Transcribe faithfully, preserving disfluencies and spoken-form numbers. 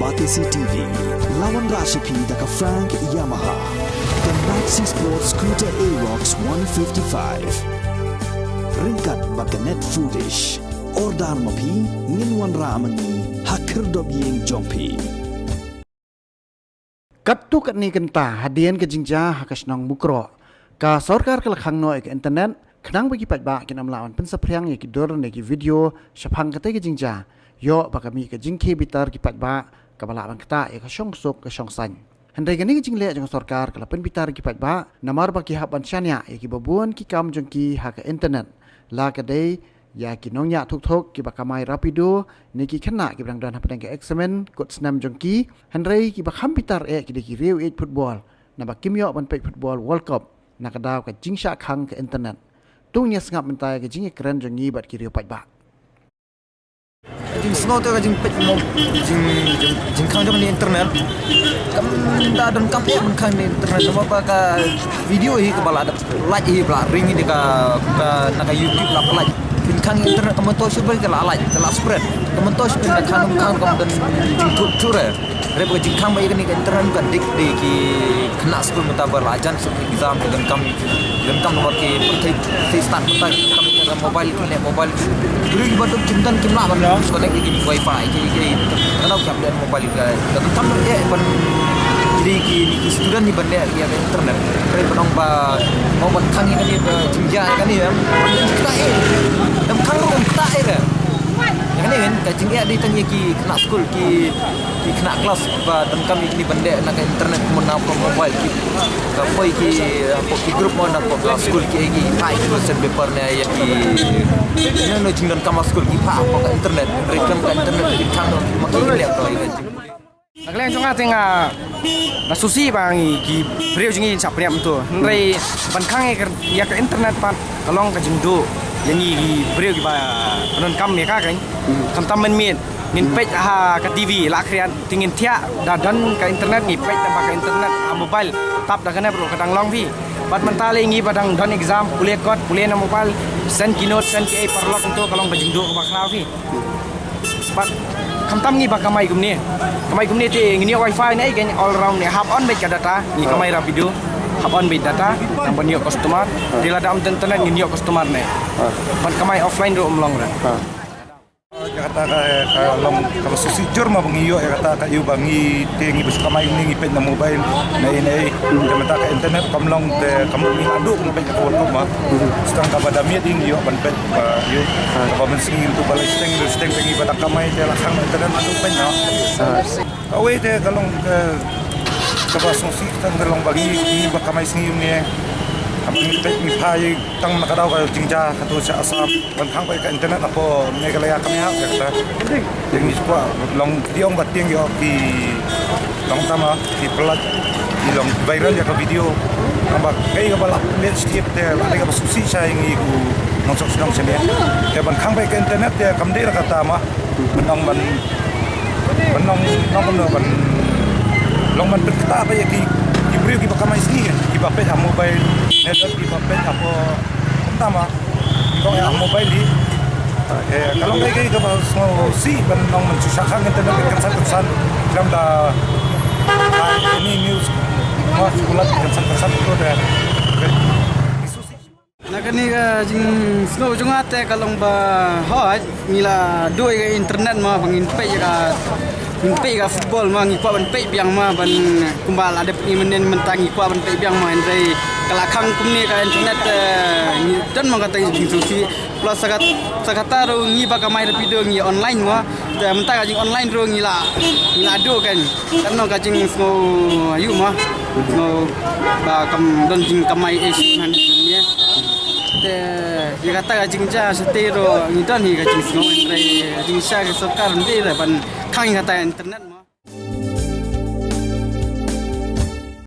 Batesi T V, la wanrah sha phi da ka Frank Yamaha. Ka Maxi Sport Scooter Aerox one fifty-five. Ryngkat bad ka Net Foodish. Order ma phi, ngin wanrah ma ngi ha khyrdop ïing jong phi. Katto katne kynta hadien ka jingjia ha ka shnong Mukroh, ka sorkar ka la khang noh ïa ka internet khnang ba ki paidbah kin ym lah ban pynsaphriang ïa ki dur ne ki video shaphang katei ka jingjia, ïoh ba ka mih ka jingkhie bitar ki paidbah kaba lah ban ktah ïa ka shongsuk ka shongsaiñ. Hynrei kane ka jingleh jong ka sorkar ka la pynbitar ïa ki paidbah namar ba ki hap ban shaniah ïa kiba bun ki kam jong ki ha ka internet, la ka dei ïa ki nongñiah thuk thuk kiba kamai rapido ne ki khynnah kiba dang don hapdeng ka eksamin kut snem jong ki. Hynrei kiba kham bitar eh ki dei ki riew ïeit football, naba kim ïoh ban peit football World Cup na ka daw ka jingshah khang ka internet. To ngin ïa sngap mynta ïa ka jingïakren jong ngi bad ki riew paidbah. Jingsngew te ka jingpeit mo jing jing jingkhang jong ni internet. Kam da don kam eh ban khang ni internet, namar ba ka video hi kaba la dep lait hi ba la ring hi ka, ka na ka YouTube la lait. Kin khang internet ka mynta shu ba ka la lait, ka la spread. Ka mynta shu ba ka khang khang ka don jingkut chura. Re ba ka jingkhang ba ïa kane ka internet ka dik de ki khynnah skul mynta ba la jan shu exam, ki donkam, ki donkam namar ki pyrthei start mynta ki donkam ïa ka mobile, ki leh mobile. Briew kiba duk kim don kim lah ban connect ïa ki wifi, ki, ki, ka dei ki ap leh mobile ka, ka donkam eh ban, ki dei ki, ki student hi ban leh ïa ka internet. Re ba nong ba, nong ban khang ïa kane ba jingjia ïa kane, em. Kata eh. Dang khang dang kata eh re. Ïa kane kan ka jingeh dei tang ïa ki khynnah skul, ki, ki khynnah klas ba donkam ïa kine ban leh na ka internet kumno na ka mobile, ki ka poi ki hapoh ki group mo na hapoh ka skul ki, ki phah ki question paper ne ïa ki, ne no jingdonkam skul ki phah hapoh ka internet, re khlem ka internet ki khang ma ki leh to ïa ka jing. Na ka liang jong nga te nga da sngewsih ba ngi ki briew jong ngi ngin shah pynïap mynta. Hynrei ban khang ïa ka, ïa ka internet pat ka long ka jingduh ïa ngi ki briew kiba donkam ïa ka keiñ. Khamtam mynmiet ngin peit ha ka T V la khriat te ngin thiah da don ka internet ngi peit da ba ka internet ha mobile tap da kane ruh ka dang long phi. Bad mynta lei ngi ba dang don exam pule kot pule na mobile, send ki note send ki ei paralok mynta ka long ka jingduh kaba khraw phi. Bad khamtam ngi ba kamai kumne. Kamai kumne te ngin ïoh wifi ne, ngin all around ne, hap on beit ka data, ngi kamai rapido. Hap on beit data, nang ban ïoh customer. Te lada ym don internet ngin ïoh customer ne. Ban kamai offline ruh ym long re. Ïa kata ka, ka long kaba sngewsih jur ma ba ngi ïoh ïa kata ka ïoh ba ngi te ngi ba shu kamai ne ngi peit na mobile ne ne. Te mynta ka internet kam long te kam ngi adu ngi peit ka World Cup ma. Sdang kaba da miet ngi ïoh ban peit ba ïoh kaba mynsngi ngi tu ba la steng, steng te ngi ba da kamai te la khang internet adu peit na. Kawei te ka long ka, kaba sngewsih tang ka long ba ngi, ngi ba kamai sngi ne. Kaba ngi peit ngi phai tang na ka daw ka jingjia ka tu sha Assam. Ban khang ba ïa ka internet hapoh Meghalaya kam ïa ka kata. Te ngi kwah long video ba tieng ïa ki long tama ki pynlait ki long viral ïa ka video. Tang ba kaei kaba la leh stet te la dei kaba sngewsih sha ïa ngi ki nongshong shnong shane. Te ban khang ba ïa ka internet te kam dei la kata ma. Ban long ban, ban long, long ban, ban long ban pynkta ba ïa ki, ki briew kiba kamai sngi, kiba peit ha mobile, ne don kiba peit hapoh, kumta ma, kiba ïa mobile hi. Eh, ka long kai kai kaba sngewsih ban long ban shu shah khang internet kan san kan san, khlem da, da any news, ma, kulat kan san kan san tu de. Na kane ka jingsngew jong nga te ka long ba hooid ngi la duh ïa ka internet ma ba ngin peit ïa ka, ngin peit ïa ka football ma ngi kwah ban peit biang ma ban kumba la dep ngi mynnin mynta ngi kwah ban peit biang ma hynrei ka la khang kumne ka internet te ngi don ma kata ka jingsngewsih plus sa kat, sa kata ruh ngi ba kamai rapido ngi online ma te mynta ka jing online ruh ngi la, ngi la duh kan. Kan long ka jingsngew ayu ma. Sngew ba kam don jingkamai ei shuh hangne. Te ïa kata ka jingjia shatei ruh ngi don hi ka jingsngew hynrei ka jingshisha ka sorkar ym dei re ban khang ïa kata internet.